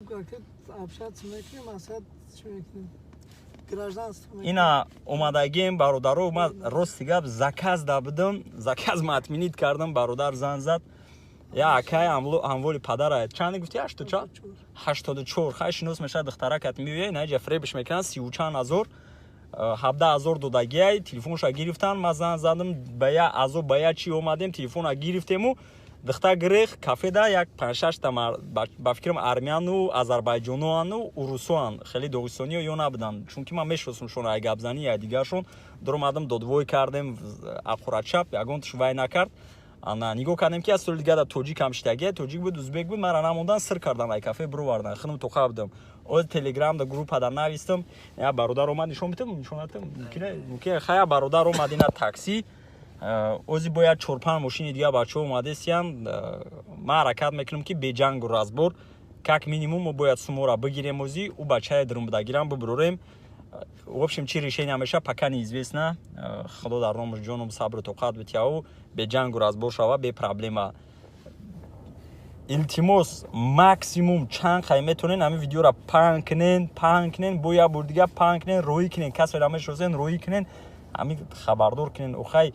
Общаться мекунем, асад чӣ мекунем? Гражданство. Ина омадагием, бародаро. Ма, рости гап, заказ да будам, заказ ма отменить кардам. Бародар зан зад, я акай амволи падара. Чанд гуфти? Ҳашту чанд? 84. Хай, шинос мешавад, духтаракат меояй, наҷа фребиш мекунанд. Сию чанд ҳазор, 17 000 додагиай, телефонша гирифтан. Ма зан задам, ба я азоб, ба я чӣ омадем, телефона гирифтему духта гирех кафеда як панҷшашта, ба фикрам, армяну азарбайҷоноану урусоан, хеле доғистониё ё набуданд, чунки ман мешиносумшон ай гапзанӣ, ай дигаршон. Дуромадам, додвой кардем, ақурачап ягонташ вай накард. Ана нигоҳ кардем, ки аз соли дигар тоҷик ҳам шитагия, тоҷик буд, узбек буд, мара намондан, сир кардан, ай кафе бировардан. Хинм тоқа будам. Оз Телеграм да группада навистам, я бародар омад, нишон битам, нишонатам мумкин. Хая, бародар омад, ина такси. Ози бояд чор-панҷ мошини дига бачаҳо омадесиян. Ман ҳаракат мекунам, ки беҷангу разбор, как минимум мо бояд сумора бигирем. Ози ӯ бачаи дурумбудагирам бибурорем. В общем, чӣ решение меша, пока неизвестно. Худо дар номаш ҷоном сабру тоқат битияву беҷангу разбор шава, бе проблема. Илтимос, максимум чанд қай метонен, ҳамин видеоро паҳн кунен, паҳн кунен, бо як бор дига паҳн кунен, роҳӣ кунен, касеро мешиносен, роҳӣ кунен, ҳамин хабардор кунен. Охай,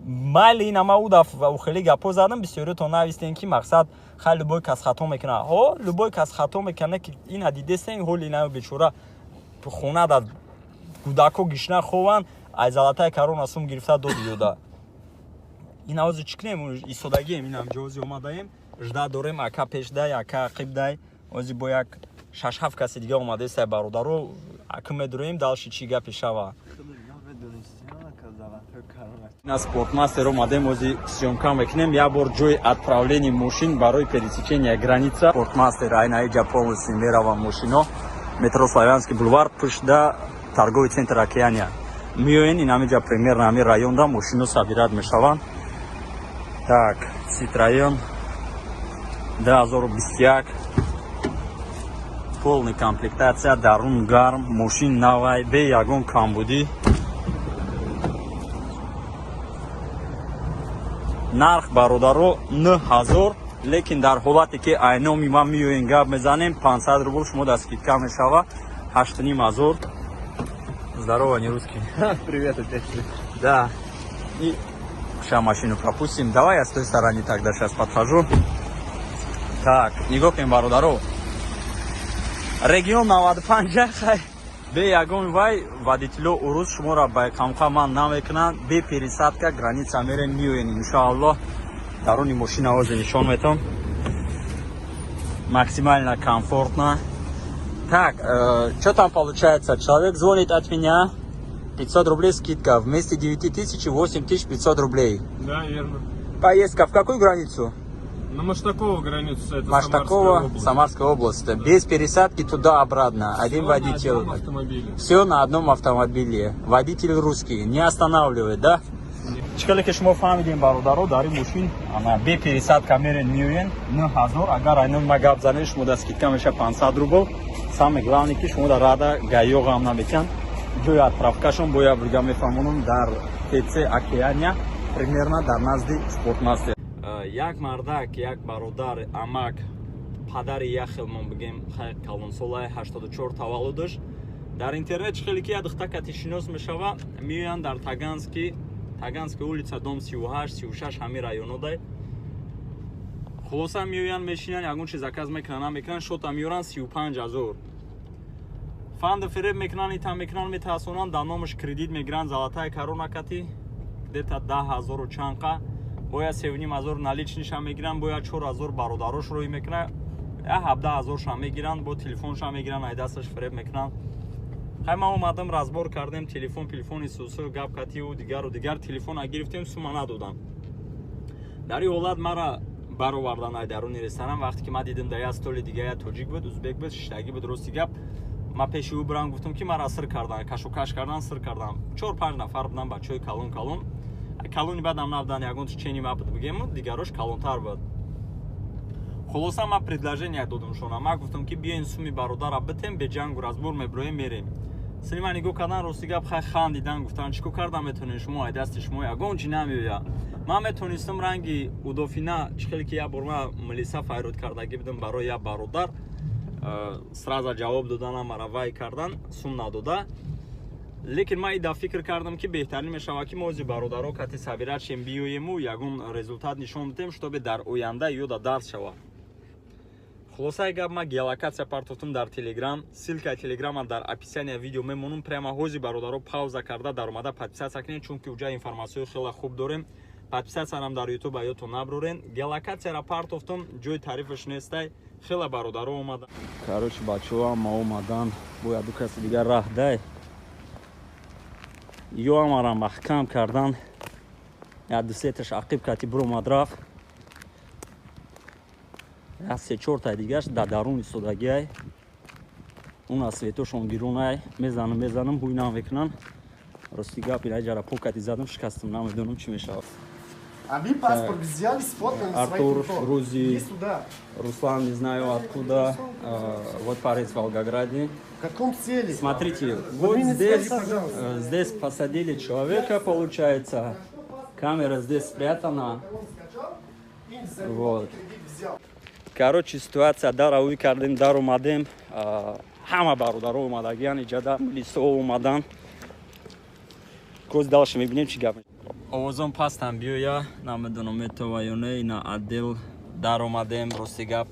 майли, ин ама ӯ даф хеле гапҳо задам, бисёриётон навистен, ки мақсад, хай, любой кас хато мекунад. Ҳо, любой кас хато мекунад, ки ина дидестен, ҳоли ина бечора хона да кӯдако гишна хованд, ай залатаи корона сум гирифта доди ёда. Ин авози чӣ кунем? Истодагием, инам ҷози омадаем, жда дорем, ака пешдай, ака ақибдай. Ози бо як шаш-ҳафт каси дига омадестай, бародаро. Ака, медуроем, дальше чӣ гапе шава. На Спортмастер омадем, ози съёмка мекунем як бор ҷои отправления мошин барои пересечения граница. Спортмастер айна иҷа полностью меравам мошино. Метро Славянский бульвар, пушда торговый центр Океания. Миёен, ин ҳамиҷа, примерно ҳамин районда мошино собирать мешаванд. Так, Citroen 2021, полный комплектация, дарун гарм, мошин навай, бе ягон камбудӣ. Нарх, бародаро, 9000, лекин дар ҳолате ки айноми ман меоен, гап мезанем, 500 рубл шумо да скидка мешава, 8500. Здорово, не русский? Привет опять. Да, и сейчас машину пропустим. Давай я с той стороны тогда сейчас подхожу. Так, нигоҳ кунем, бародаро, регион 95. Хай, бе ягон вай, водитело урус шуморо ба қамқа ман намекунанд. Бе пересадка граница мерем, меоен, иншоаллоҳ. Даруни мошина озе нишон метам, максимально комфортно. Так, что там получается? Человек звонит от меня, 500 рублей скидка, вместе 9000, 8500 рублей. Да, верно. Поездка в какую границу? На Маштакова границу, это Маштакова, Самарская область. Самарская область. Без пересадки туда-обратно. Один Всё водитель. на одном автомобиле. Все на одном автомобиле. Водитель русский. Не останавливает, да? Чикале ки шумо фаҳмидем, бародаро, дар ин мошин ана бе пересадка мерен, меоен, 9000. Агар айнон ма гап занед, шумо да скидка меша 500 рубл. Самое главное, ки шумо да рада гаёғам наметиҳанд. Ҷои отправкашон бо як брига мефаҳмонам, дар ТЦ Океания, примерно дар назди Спортмастер. Як мардак, як бародар, амак, падари як хелмон бигем, хай, калонсолаи, 84 таваллудаш. Дар интернет чӣ хеле ки як духтакати шинос мешава, меоянд дар Таганский, Таганская улица, дом 38, 36, ҳамин районодай. Хулоса, меоянд, мешинанд, ягон чиз заказ мекунанд, намекунанд, шота меёранд, 35 000. Фанду фиреб мекунанд, итам мекунанд, метарсонанд, дар номаш кредит мегиранд, золотая корона кати, где-то 10 000 чанқа, бояд 3500 наличныйша мегиранд, бояд 4000 бародарош рӯй мекунанд, я 17 000-ша мегиранд, бо телефонша мегиранд, ай дасташ фиреб мекунанд. Хай, ман омадам, разбор кардем, телефон, телефони сусу, гап кативу дигару дигар, телефона гирифтем, сума надодам. Дар ин ҳолат мара баровардан ай даруни ресторан. Вақте ки ман дидам, дар як столи дига як тоҷик буд, узбек буд, шиштагӣ буд. Рости гап, ман пеши ӯ бурам, гуфтам, ки мара сир кардан, кашокаш кардан, сир кардан. Чор панҷ нафар будам, бачаҳои калон калон, калони бадам набудан, ягон чени ма буд бигему, дигарош калонтар буд. Хулоса, ман предложение додам шона, ман гуфтам, ки биёен, суми бародара битем, беҷангу разбор мебироем, мерем. Сини ман нигоҳ кардан, рости гап, хай, хандидан, гуфтан: «Чӣ кор карда метавонед шумо? Ай дасти шумо ягон чӣ намеояд». Ман метавонистам ранги удофина, чӣ хеле ки як бор ман милиса файрод кардагӣ будам барои як бародар. Сразу ҷавоб додан, мара вай кардан, сум надода. Лекин ман ида фикр кардам, ки беҳтарин мешавад, ки мо ози бародаро кати собирать шем, биёему, ягон результат нишон бидем, чтобы дар оянда ёда дарс шавад. Хулосаи гап, ман геолокатсия партофтум дар Телеграм. Ссылка и Телеграма дар описания видео мемонум. Прямо ҳози, бародаро, пауза карда даромада подписаться кунед, чунки уҷа информатсияи хеле хуб дорем. Подписаться рам дар Ютуб аётон наброрен. Геолокатсияра партофтум, ҷои тарифаш нестай. Хеле бародаро омада. Короче, бачаҳо ама омадан, бояд ду каси дигар раҳ дай. Ё амара маҳкам кардан, як дусеташ ақиб кати биромад, рафт, як се чортай дигаш дар дарун истодагиай. Уна светошон гирунай. Мезанам, мезанам, ҳуй намекунан. Рости гап, ина ҷара покати задам, шикастам, намедонам, чӣ мешавад. А мы паспорт взяли, сфоткали. Артур, Рузи, Иди сюда. Руслан, не знаю откуда. Вот парень в Волгограде. В каком цели? Смотрите, вот мне здесь, скажи, пожалуйста. Здесь посадили человека, получается. Камера здесь спрятана. Он скачал и за Вот. кредит взял. Короче, ситуация дара уй кардем, дар омадем. Ҳама бародаро омадагиян, иҷада милисо омадан. Коз дальше мебинем, чӣ гап. Овозон пастам биёя, намедонам, метова ё не, ина отдел дар омадем, рости гап.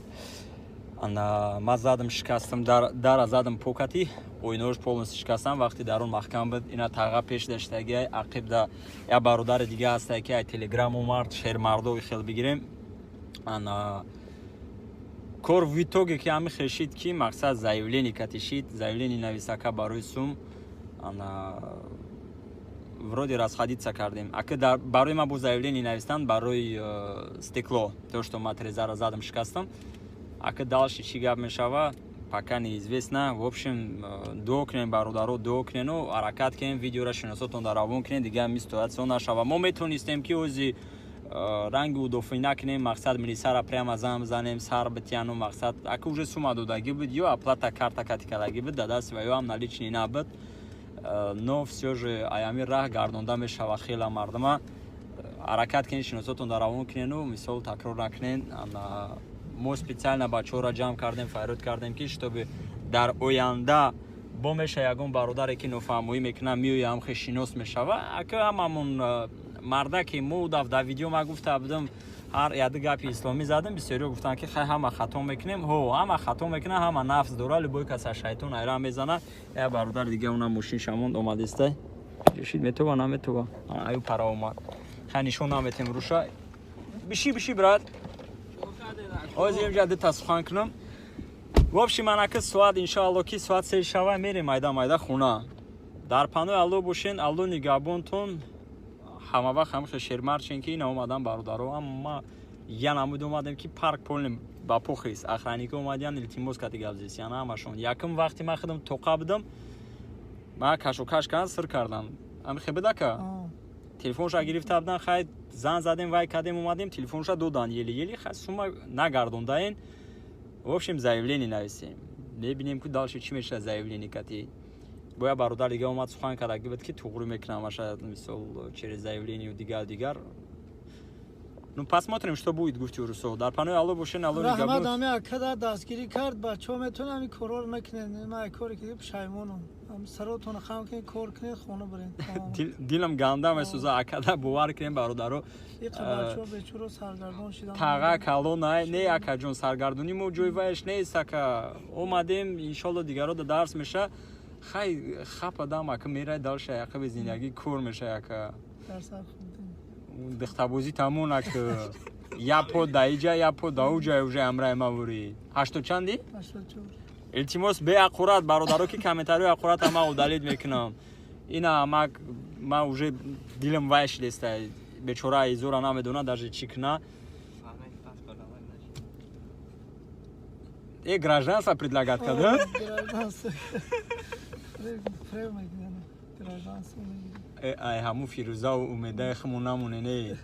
Ана ма задам, шикастам, дара задам покати, оинош полностью шикастам, вақти дарун маҳкам буд, ина таға пеш даштагиай, ақибда я бародари дига ҳастай, ки ай Телеграм омард, шермардови хел бигирем. Ана кор в итоге ки ҳами хешид, ки мақсад заявление катишид, заявление нависака барои сум. Ана вроде расходиться кардем. Ака барои ман бо заявление навистан барои стекло, то что ма трезара задам, шикастам. Ака дальше чӣ гап мешава, пока неизвестно. В общем, дуо кунем, бародаро, дуо кунену ҳаракат кунем, видеора шиносотон дар равон кунем, дига ҳами ситуатсия нашава. Мо метонистем, ки ози ранги удофӣ накунем, мақсад милисара прямо зам занем, сар битяну мақсад ака уже сума додагӣ буд, ё оплата карта кати кардагӣ буд, да дасти ва ё ҳам наличный набуд. Но всё же аями раҳ гардонда мешава хела мардума. Ҳаракат кунед, шиносотон дар равон кунену мисол такрор накунен. Мо специально бачаҳоро ҷамъ кардем, файрод кардем, ки чтобы дар оянда бо меша ягон бародаре, ки нофаҳмоӣ мекунад, меоя, ҳам хе шинос мешава. Ака ҳамамон мардаке мо даф дар видео ма гуфта будам, ҳар яду гапи исломӣ задам, бисёриҳо гуфтанд, ки хай, ҳама хато мекунем. Ҳо, ҳама хато мекунад, ҳама нафс дора, любой кас аз шайтон айра мезана. Я бародар дига уна мошин шамонд омадистай. Ҷушид метова, наметова, аю пара омад. Хай, нишон наметем руша. Биши, биши, брат, ҳозир инҷа дута сухан кунам. В общем, анака соат, иншоалло, ки соат 3 шава, мерем майда майда хона. Дар панои Алло бошен, Алло нигаҳбонтон. Ҳама вақт ҳамаша шермарчен, ки ина омадан бародаро, ама я намуд омадем, ки парк полный ба похис, охранника омадиян, илтимос кати гап зесиян ҳамашон. Якум вақти ман худам тоқа будам, ман кашокаш кардан, сир кардам, ами хебедака телефонша гирифта будан. Хай, зан задем, вай кардем, омадем, телефонша додан еле еле. Хай, сума нагардондаен. В общем, заявление нависем, мебинем, ку дальше чӣ мешавад. Заявление кати боя бародар дига омад, сухан карда буд, ки туғрӣ мекунам аша, мисол, через заявление дигар дигар. Ну, посмотрим, что будет, гуфти урусо. Дар панои Алло бошен, Алло Раҳмат. нигаҳбон. Ами акада дастгирӣ кард, бачаҳо метавонанд ами корҳоро накунед. Ман коре ки пушаймонам. Саротона хам кунед, кор кунед, хона биред. Дилам ганда месӯза, акада, бовар кунем, бародаро. Иқа бачаҳо бечуро саргардон шидан. Таға калона не, акаҷон, саргардонӣ мо ҷои вайш нест, ака. Омадем, иншолло, дигаро да дарс меша. Хай, хападам, ака, мерай дальше, ақиби зиндагӣ кор меша, ака. Дар сар хӯрдем. Дихтабозӣ тамон, ака. Я по да иҷа, я по да уҷа, уже амраи мавурӣ. Ҳаштод чанди? 84. Илтимос, беақурат, бародаро, ки комментариҳои ақурат ма удалить мекунам. Ина ма уже дилам вай шидеста, бечора изора намедона даже чӣ куна. Гражданство предлагать карда. Гражданство. Фреб мекунад. Гражданство мегирад. Ай, ҳамун Фирӯзаву Умедаи хумон намоне, не.